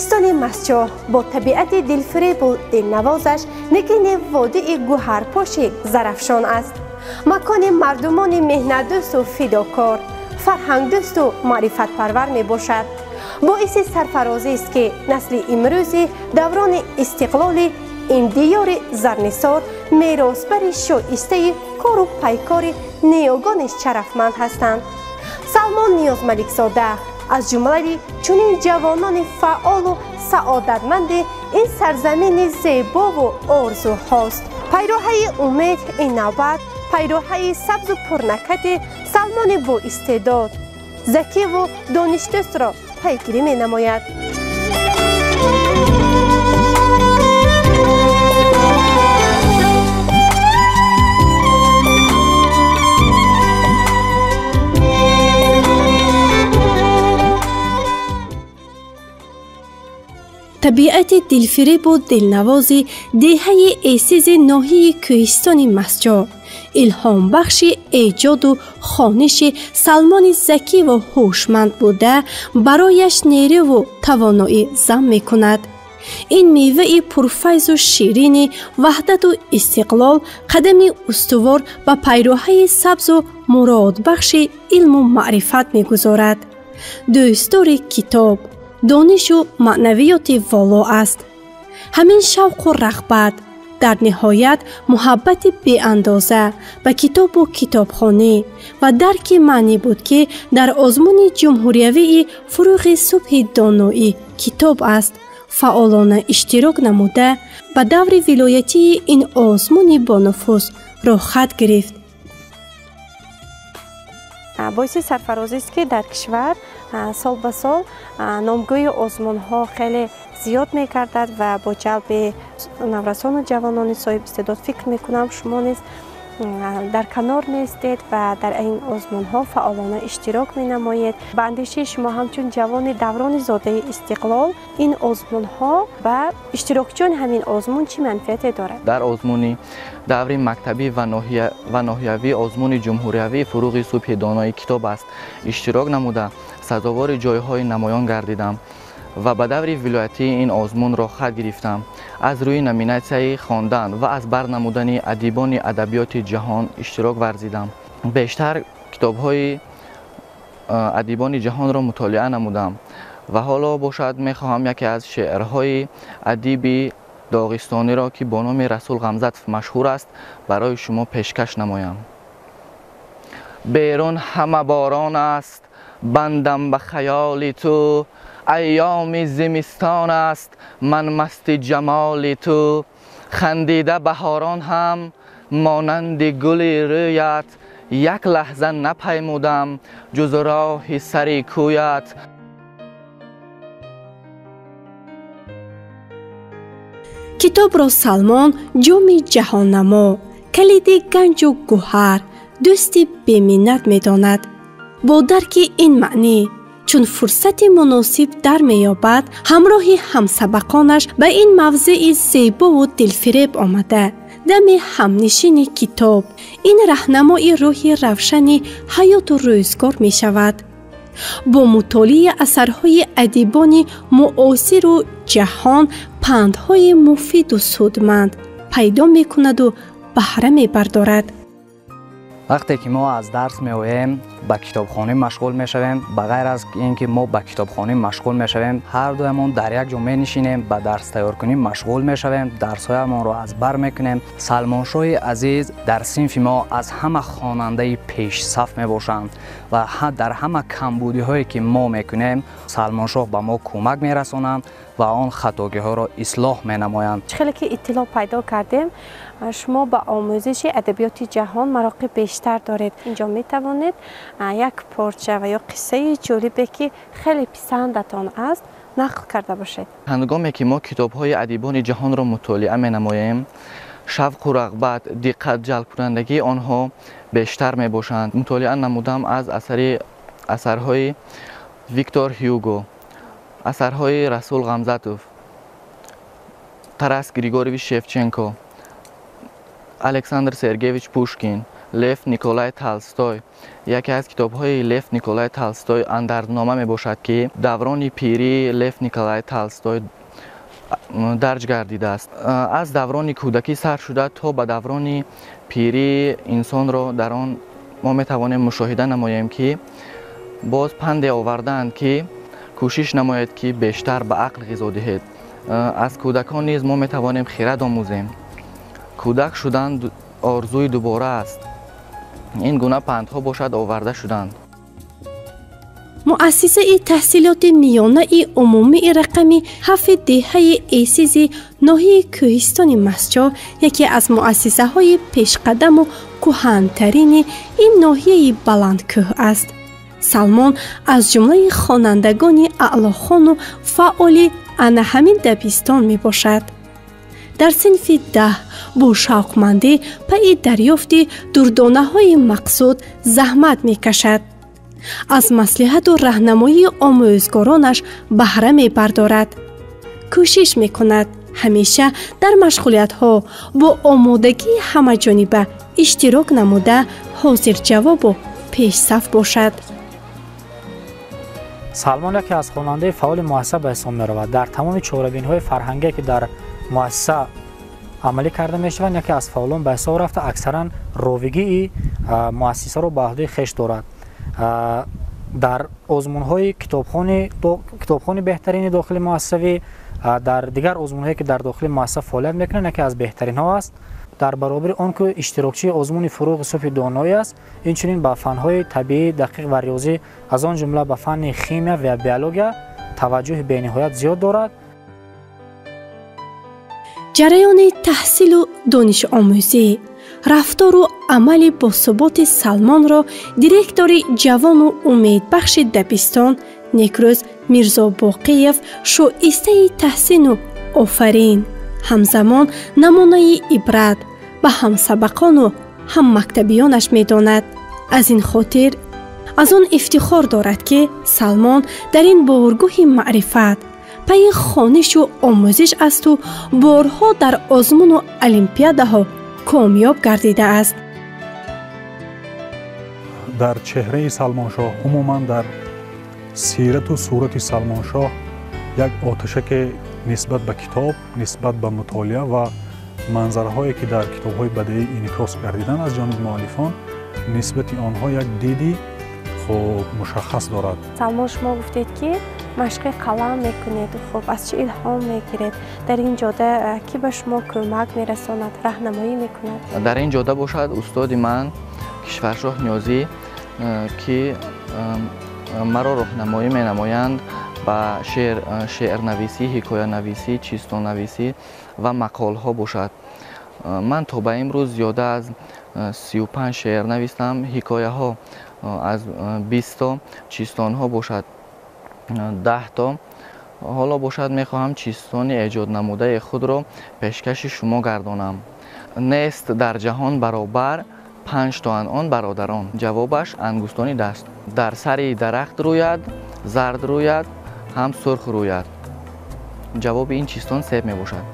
Кӯҳистони Мастчоҳ бо табиати дилфиребу дилнавозаш нигини водии гӯҳарпоши Зарафшон аст. Макони мардумони меҳнатдӯсту фидокор, фарҳангдӯсту маърифатпарвар мебошад. Боиси сарфарозист, ки насли имрӯзи даврони истиқлоли ин диёри зарнисор меросбари шоистаи кору пайкори ниёгони шарафманд ҳастанд. Салмон Ниёзмаликзода аз ҷумлаи чунин ҷавонони фаъолу саодатманди ин сарзамини зебову орзуҳост. Пайроҳаи умед ин навбат пайроҳаи сабзу пурнакати Салмони боистеъдод, закиву донишдӯстро пайгирӣ менамояд. Табиати дилфиребу дилнавози деҳаи эсизи ноҳияи кӯҳистони Мастчоҳ илҳомбахши эҷоду хониши Салмони закиву ҳушманд буда, барояш нерӯву тавоноӣ зам мекунад. Ин меваи пурфайзу ширини ваҳдату истиқлол қадами устувор ба пайроҳаи сабзу муродбахши илму маърифат мегузорад. Дӯстдори китоб, донишу маънавиёти воло аст. Ҳамин шавқу рағбат, дар ниҳоят муҳаббати беандоза ба китобу китобхонӣ ва дарки маънӣ буд, ки дар озмуни ҷумҳуриявии «Фурӯғи субҳи доноӣ китоб аст» фаъолона иштирок намуда, ба даври вилоятии ин озмуни бонуфуз роҳхат гирифт. Боиси сарфарозист, ки дар кишвар сол ба сол номгӯи озмунҳо хеле зиёд мегардад ва бо ҷалби наврасону ҷавонони соҳибистеъдод. Фикр мекунам, шумо низ дар канор нестед ва дар ин озмунҳо фаъолона иштирок менамоед. Ба андешаи шумо, ҳамчун ҷавони даврони зодаи истиқлол, ин озмунҳо ва иштирокчиёни ҳамин озмун чӣ манфиате дорад? Дар озмуни даври мактабӣ ва ноҳиявии озмуни ҷумҳуриявии «Фурӯғи субҳи донои китоб аст» иштирок намуда, сазовори ҷойҳои намоён гардидам ва ба даври вилоятии ин озмун роҳхат гирифтам. Аз рӯи номинатсияи хондан ва аз бар намудани адибони адабиёти ҷаҳон иштирок варзидам. Бештар китобҳои адибони ҷаҳонро мутолиа намудам ва ҳоло бошад мехоҳам яке аз шеърҳои адиби доғистониро, ки бо номи Расул Ғамзатов машҳур аст, барои шумо пешкаш намоям. Берун ҳама борон аст, бандам ба хаёли ту, айёми зимистон аст, ман масти ҷамоли ту, хандида баҳорон ҳам монанди гули рӯят, як лаҳза напаймудам ҷуз роҳи сари кӯят. Китобро Салмон ҷоми ҷаҳоннамо, калиди ганҷу гӯҳар, дӯсти беминнат медонад. Бо дарки ин маънӣ, чун фурсати муносиб дар меёбад, ҳамроҳи ҳамсабақонаш ба ин мавзеи зебову дилфиреб омада, дами ҳамнишини китоб ин раҳнамои рӯҳи равшани ҳаёту рӯзгор мешавад. Бо мутолиаи асарҳои адибони муосиру ҷаҳон пандҳои муфиду судманд пайдо мекунаду баҳра мебардорад. Вақте ки мо аз дарс меоем, ба китобхонӣ машғул мешавем. Ба ғайр аз ин ки мо ба китобхонӣ машғул мешавем, ҳар дуямон дар як ҷо менишинем, ба дарс тайёркунӣ машғул мешавем, дарсҳоямонро аз бар мекунем. Салмоншоҳи азиз дар синфи мо аз ҳама хонандаи пешсаф мебошанд ва дар ҳама камбудиҳое ки мо мекунем, Салмоншоҳ ба мо кӯмак мерасонанд ва он хатогиҳоро ислоҳ менамоянд. Чӣ хеле ки иттилоъ пайдо кардем, шумо ба омӯзиши адабиёти ҷаҳон мароқи бештар доред. Инҷо метавонед як порча ва ё қиссаи ҷолибе, ки хеле писандатон аст, нақл карда бошед. Ҳангоме ки мо китобҳои адибони ҷаҳонро мутолиа менамоем, шавқу рағбат, диққат ҷалбкунандагии онҳо бештар мебошанд. Мутолиа намудам аз асарҳои Виктор Ҳюго, асарҳои Расул Ғамзатов, Тарас Григорьевич Шевченко, Александр Сергеевич Пушкин, Лев Николай Толстой. Яке аз китобҳои Лев Николай Толстой Андарзнома мебошад, ки даврони пирии Лев Николай Толстой дарҷ гардидааст. Аз даврони кӯдакӣ сар шуда то ба даврони пирии инсонро дар он мо метавонем мушоҳида намоем, ки боз панде овардаанд, ки кӯшиш намоед, ки бештар ба ақл ғизо диҳед. Аз кӯдакон низ мо метавонем хирад омӯзем. Кӯдак шудан орзуи дубора аст. Ин гуна пандҳо бошад оварда шуданд. Муассисаи таҳсилоти миёнаи умумии рақами 7 деҳаи Эсизи ноҳияи кӯҳистони Мастчоҳ яке аз муассисаҳои пешқадаму кӯҳантарини ин ноҳияи баландкӯҳ аст. Салмон аз ҷумлаи хонандагони аълохону фаъоли ана ҳамин дабистон мебошад. Дар синфи 10 бо шавқмандӣ пайи дарёфти дурдонаҳои мақсуд заҳмат мекашад. Аз маслиҳату раҳнамоии омӯзгоронаш баҳра мебардорад. Кӯшиш мекунад ҳамеша дар машғулиятҳо бо омодагии ҳамаҷониба иштирок намуда ҳозирҷавобу пешсаф бошад. Салмон яке аз хонандаи фаъоли муассиса ба ҳисоб меравад. Дар тамоми чорабиниҳои фарҳангие, ки дар муассиса амалӣ карда мешаванд, яке аз фаъолон ба ҳисоб рафта, аксаран ровигии муассисаро ба ӯҳдаи хеш дорад. Дар озмунҳои китобхони беҳтарини дохили муассисавӣ, дар дигар озмунҳое, ки дар дохили муассиса фаъолият мекунанд, яке аз беҳтаринҳо аст. Дар баробари он ки иштирокчии озмуни фурӯғи субҳи доноӣ аст, инчунин ба фанҳои табиӣ, дақиқ ва риёзӣ, аз он ҷумла ба фанни химия ва биология таваҷҷӯҳи бениҳоят зиёд дорад. Ҷараёни таҳсилу донишомӯзӣ, рафтору амали босуботи Салмонро директори ҷавону умедбахши дабистон Некрӯз Мирзобоқиев шоистаи таҳсину офарин, ҳамзамон намунаи ибрат ба ҳамсабақону ҳаммактабиёнаш медонад. Аз ин хотир аз он ифтихор дорад, ки Салмон дар ин боргоҳи маърифат пайи хонишу омӯзиш асту борҳо дар озмуну олимпиадаҳо комёб гардидааст. Дар чеҳраи Салмоншоҳ, умуман дар сирату сурати Салмоншоҳ як оташаке нисбат ба китоб, нисбат ба мутолиа ва манзараҳое, ки дар китобҳои бадеӣ инъикос гардиданд аз ҷониби муаллифон, нисбати онҳо як диди хуб мушаххас дорад. Салмон, шумо гуфтед, ки машқи қалам мекунед. Хуб, аз чӣ илҳом мегиред? Дар ин ҷода кӣ ба шумо кӯмак мерасонад, раҳнамоӣ мекунад? Дар ин ҷода бошад устоди ман Кишваршоҳ Ниёзӣ, ки маро роҳнамоӣ менамоянд ба шеърнависӣ, ҳикоянависӣ, чистоннависӣ ва мақолҳо бошад. Ман то ба имрӯз зиёда аз 35 шеър навистам, ҳикояҳо аз 20 то, чистонҳо бошад 10 то. Ҳоло бошад мехоҳам чистони эҷоднамудаи худро пешкаши шумо гардонам. Нест дар ҷаҳон баробар 5 тоанд он бародарон. Ҷавобаш ангустони даст. Дар сари дарахт рӯяд, зард рӯяд, ҳам сурх рӯяд. Ҷавоби ин чистон себ мебошад.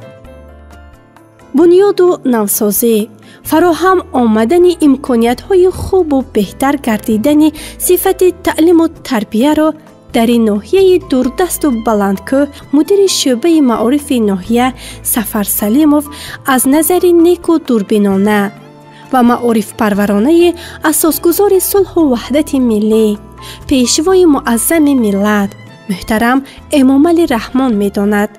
Бунёду навсозӣ, фароҳам омадани имкониятҳои хубу беҳтар гардидани сифати таълиму тарбияро дар ин ноҳияи дурдасту баландкӯҳ мудири шӯъбаи маорифи ноҳия Сафар Салимов аз назари неку дурбинона ва маорифпарваронаи асосгузори сулҳу ваҳдати миллӣ, пешвои муаззами миллат муҳтарам Эмомалӣ Раҳмон медонад.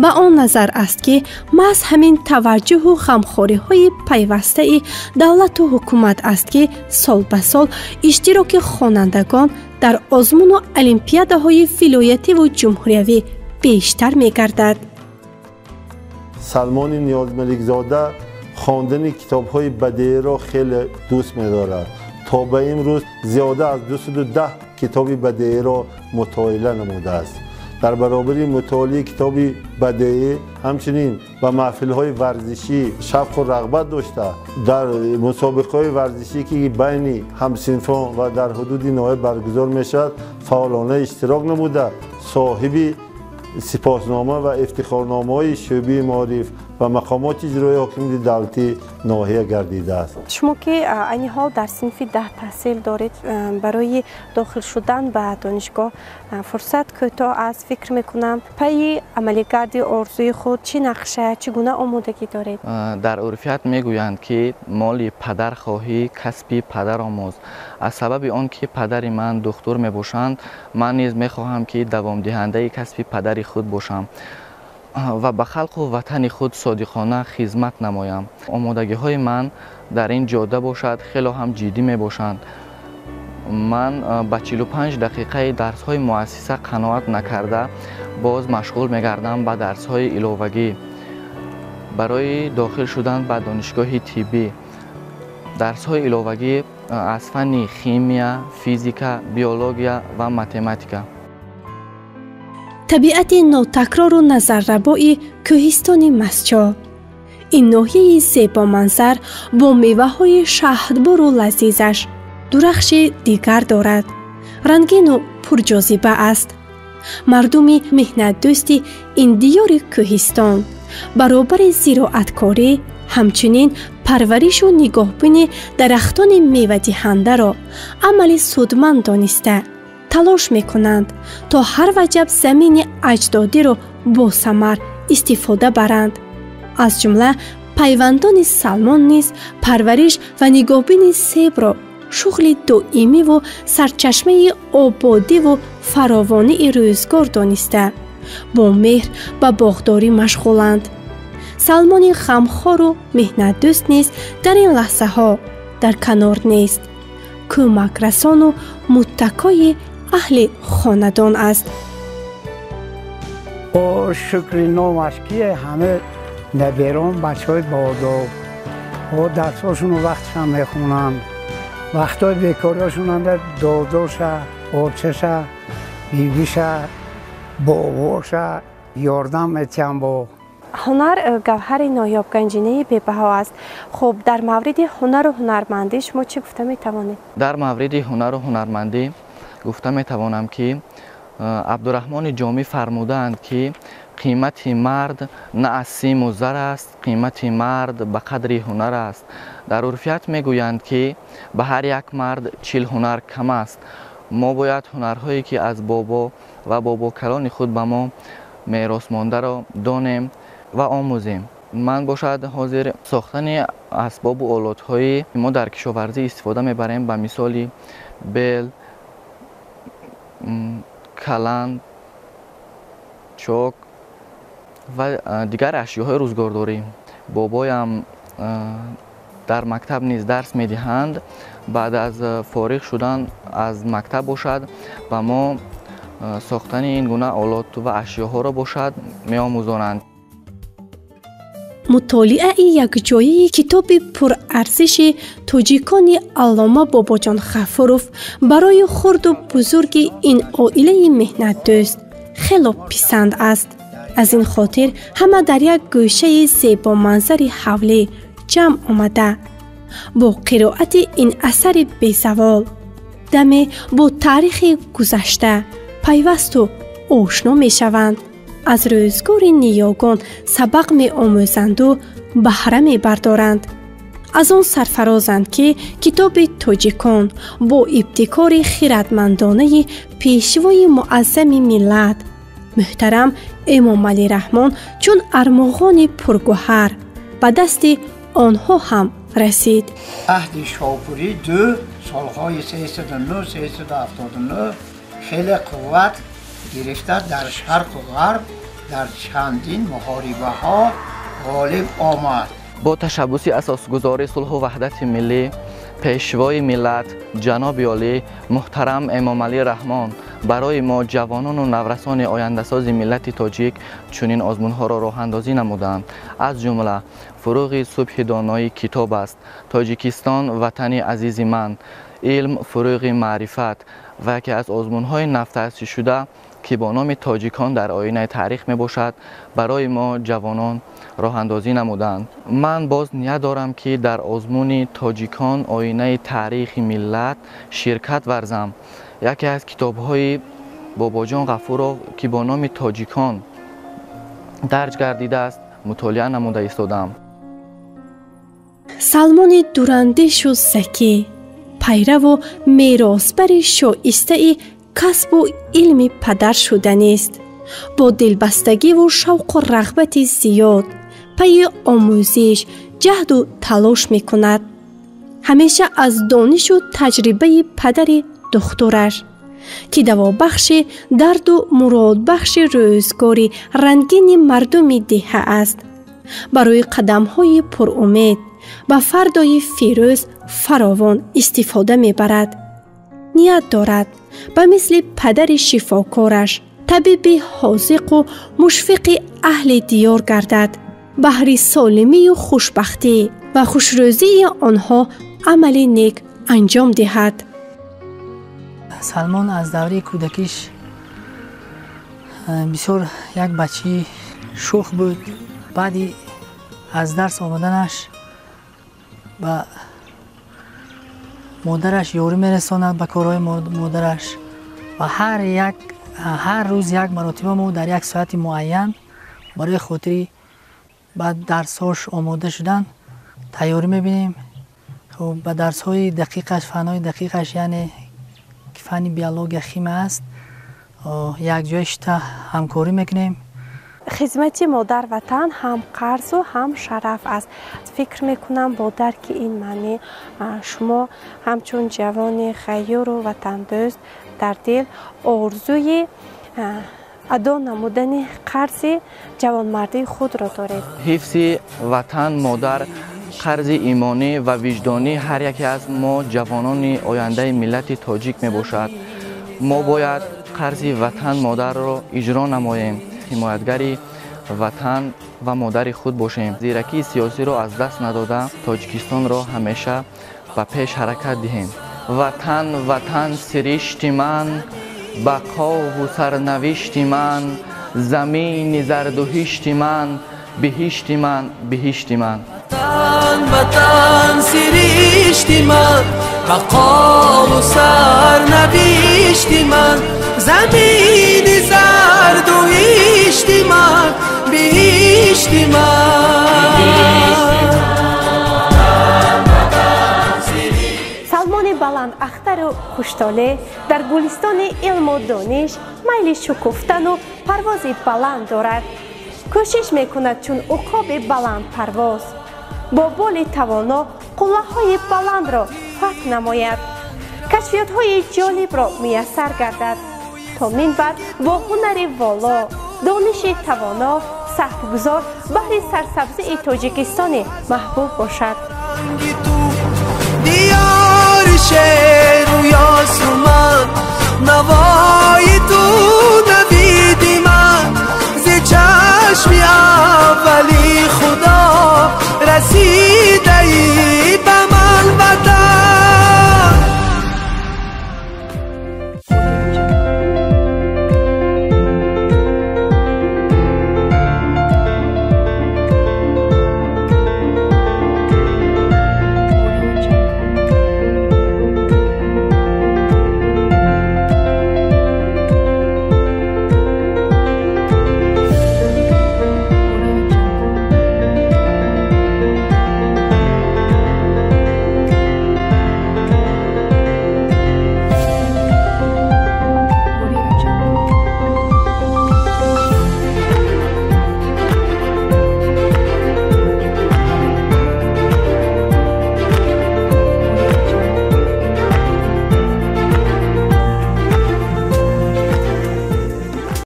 Ба он назар аст, ки маҳз ҳамин таваҷҷӯҳу ғамхориҳои пайвастаи давлату ҳукумат аст, ки сол ба сол иштироки хонандагон дар озмуну олимпиадаҳои вилоятиву ҷумҳуриявӣ бештар мегардад. Салмони Ниёзмаликзода хондани китобҳои бадеиро хеле дӯст медорад. То ба имрӯз зиёда аз 210 китоби бадеиро мутолиа намудааст. Дар баробари мутолиаи китоби бадеӣ ҳамчунин ба маҳфилҳои варзишӣ шавқу рағбат дошта, дар мусобиқаҳои варзишӣ, ки байни ҳамсинфон ва дар ҳудуди ноҳия баргузор мешавад, фаъолона иштирок намуда, соҳиби сипоснома ва ифтихорномаҳои шӯъбаи маориф ва мақомоти иҷроии ҳокимияти давлатии ноҳия гардидааст. Шумо ки айни ҳол дар синфи 10 таҳсил доред, барои дохил шудан ба донишгоҳ фурсат кӯтоҳ аст, фикр мекунам. Пайи амалигарди орзуи худ чӣ нақша, чӣ гуна омодагӣ доред? Дар урфият мегӯянд, ки моли падар хоҳӣ, касби падар омӯз. Аз сабаби он ки падари ман духтур мебошанд, ман низ мехоҳам, ки давомдиҳандаи касби падари худ бошам ва ба халқу ватани худ содиқона хизмат намоям. Омодагиҳои ман дар ин ҷода бошад, хело ҳам ҷиддӣ мебошанд. Ман ба 45 дақиқаи дарсҳои муассиса қаноат накарда, боз машғул мегардам ба дарсҳои иловагӣ барои дохил шудан ба донишгоҳи тиббӣ. Дарсҳои иловагӣ аз фанни химия, физика, биология ва математика. Табиати нотакрору назаррабои кӯҳистони Мастчоҳ, ин ноҳияи зебоманзар бо меваҳои шаҳдбору лазизаш дурахши дигар дорад, рангину пурҷозиба аст. Мардуми меҳнатдӯсти ин диёри кӯҳистон баробари зироаткорӣ ҳамчунин парваришу нигоҳбини дарахтони мевадиҳандаро амали судманд дониста талош мекунанд, то ҳар ваҷаб замини аҷдодиро босамар истифода баранд. Аз ҷумла пайвандони Салмон низ парвариш ва нигоҳбини себро шуғли доимиву сарчашмаи ободиву фаровонии рӯзгор дониста, бо меҳр ба боғдорӣ машғуланд. Салмони ғамхору меҳнатдӯст низ дар ин лаҳзаҳо дар канор нест, кӯмакрасону муттакои аҳли хонадон аст. О шукри номаш ки ҳама наберон бачаҳои боодоб, о дарсҳошонро вақтшан мехонанд, вақтҳои бекориҳошонанда додоша, очаша, бибиша, бобоша ёрдам метиҳанд. Бо ҳунар гавҳари ноёб, ганҷинаи бебаҳо аст. Хуб, дар мавриди ҳунару ҳунармандӣ шумо чӣ гуфта метавонед? Дар мавриди ҳунару ҳунармандӣ гуфта метавонам, ки Абдураҳмони Ҷомӣ фармудаанд, ки қимати мард на аз симу зар аст, қимати мард ба қадри ҳунар аст. Дар урфият мегӯянд, ки ба ҳар як мард 40 ҳунар кам аст. Мо бояд ҳунарҳое, ки аз бобо ва бобокалони худ ба мо мерос мондаро донем ва омӯзем. Ман бошад ҳозир сохтани асбобу олотҳои мо дар кишоварзӣ истифода мебарем, ба мисоли бел, каланд, чок ва дигар ашёҳои рӯзгордорӣ. Бобоям дар мактаб низ дарс медиҳанд. Баъд аз фориғ шудан аз мактаб бошад, ба мо сохтани ин гуна олот ва ашёҳоро бошад меомӯзонанд. Мутолиаи якҷояи китоби пурарзиши тоҷикони Аллома Бобоҷон Ғафуров барои хурду бузурги ин оилаи меҳнатдӯст хело писанд аст. Аз ин хотир ҳама дар як гӯшаи зебоманзари ҳавлӣ ҷамъ омада, бо қироати ин асари безавол даме бо таърихи гузашта пайвасту ошно мешаванд, аз рӯзгори ниёгон сабақ меомӯзанду баҳра мебардоранд. Аз он сарфарозанд, ки китоби тоҷикон бо ибтикори хиратмандонаи пешвои муаззами миллат муҳтарам Эмомалӣ Раҳмон чун армуғони пургӯҳар ба дасти онҳо ҳам расид. Аҳди Шопурӣ ду солҳои 309 379 хеле қувват гирифта, дар шарқу ғарб дар чандин муҳорибаҳо ғолиб омад. Бо ташаббуси асосгузори сулҳу ваҳдати миллӣ, пешвои миллат ҷаноби олӣ муҳтарам Эмомалӣ Раҳмон барои мо ҷавонону наврасони ояндасози миллати тоҷик чунин озмунҳоро роҳандозӣ намуданд. Аз ҷумла фуруғи субҳи донои китоб аст, Тоҷикистон ватани азизи ман, илм фуруғи маърифат ва яке аз озмунҳои навтаъсисшуда, ки бо номи тоҷикон дар оинаи таърих мебошад, барои мо ҷавонон роҳандозӣ намуданд. Ман боз ният дорам, ки дар озмуни тоҷикон оинаи таърихи миллат ширкат варзам. Яке аз китобҳои Бобоҷон Ғафуров, ки бо номи тоҷикон дарҷ гардидааст, мутолиа намуда истодаам. Салмони дурандешу закӣ, пайраву меросбари шоистаи касбу илми падар шуданист. Бо дилбастагиву шавқу рағбати зиёд пайи омӯзиш, ҷаҳду талош мекунад. Ҳамеша аз донишу таҷрибаи падари духтураш, ки давобахши дарду муродбахши рӯзгори рангини мардуми деҳа аст, барои қадамҳои пурумед ба фардои фирӯз фаровон истифода мебарад. Ният дорад ба мисли падари шифокораш табиби ҳозиқу мушфиқи аҳли диёр гардад, баҳри солимию хушбахтӣ ва хушрӯзии онҳо амали нек анҷом диҳад. Салмон аз давраи кӯдакиш бисёр як бачаи шӯх буд. Баъди аз дарс омаданаш ба модараш ёрӣ мерасонад ба корҳои модараш ва ҳар рӯз як маротиба мо дар як соати муайян барои хотири ба дарсҳош омода шудан тайёрӣ мебинем. Ба дарсҳои дақиқаш, фанҳои дақиқаш, яъне ки фанни биология, химия аст, якҷоя шита ҳамкорӣ мекунем. Хизмати модар ватан ҳам қарзу ҳам шараф аст. Фикр мекунам, бо дарки ин маънӣ шумо ҳамчун ҷавони ғайюру ватандӯст дар дил орзуи адо намудани қарзи ҷавонмардии худро доред. Ҳифзи ватан модар қарзи имонӣ ва виҷдонӣ ҳар яке аз мо ҷавонони ояндаи миллати тоҷик мебошад. Мо бояд қарзи ватан модарро иҷро намоем, ҳимоятгари ватан ва модари худ бошем. Зиракии сиёсиро аз даст надода, Тоҷикистонро ҳамеша ба пеш ҳаракат диҳем. Ватан, ватан сиришти ман, бақову сарнавишти ман, замини зардуҳишти ман, биҳишти ман, биҳишти ман. Ватан, ватан сиришти ман, бақову сарнавишти ман, замини зардуҳишти ман, биҳишти ман. Салмони баландахтару хуштолеъ дар гулистони илму дониш майли шукуфтану парвози баланд дорад. Кӯшиш мекунад чун уқоби баландпарвоз бо боли тавоно қуллаҳои баландро фатҳ намояд, кашфиётҳои ҷолибро муяссар гардад, то минбаъд бо ҳунари воло, дониши тавоно саҳмгузор баҳри сарсабзии Тоҷикистони маҳбуб бошад.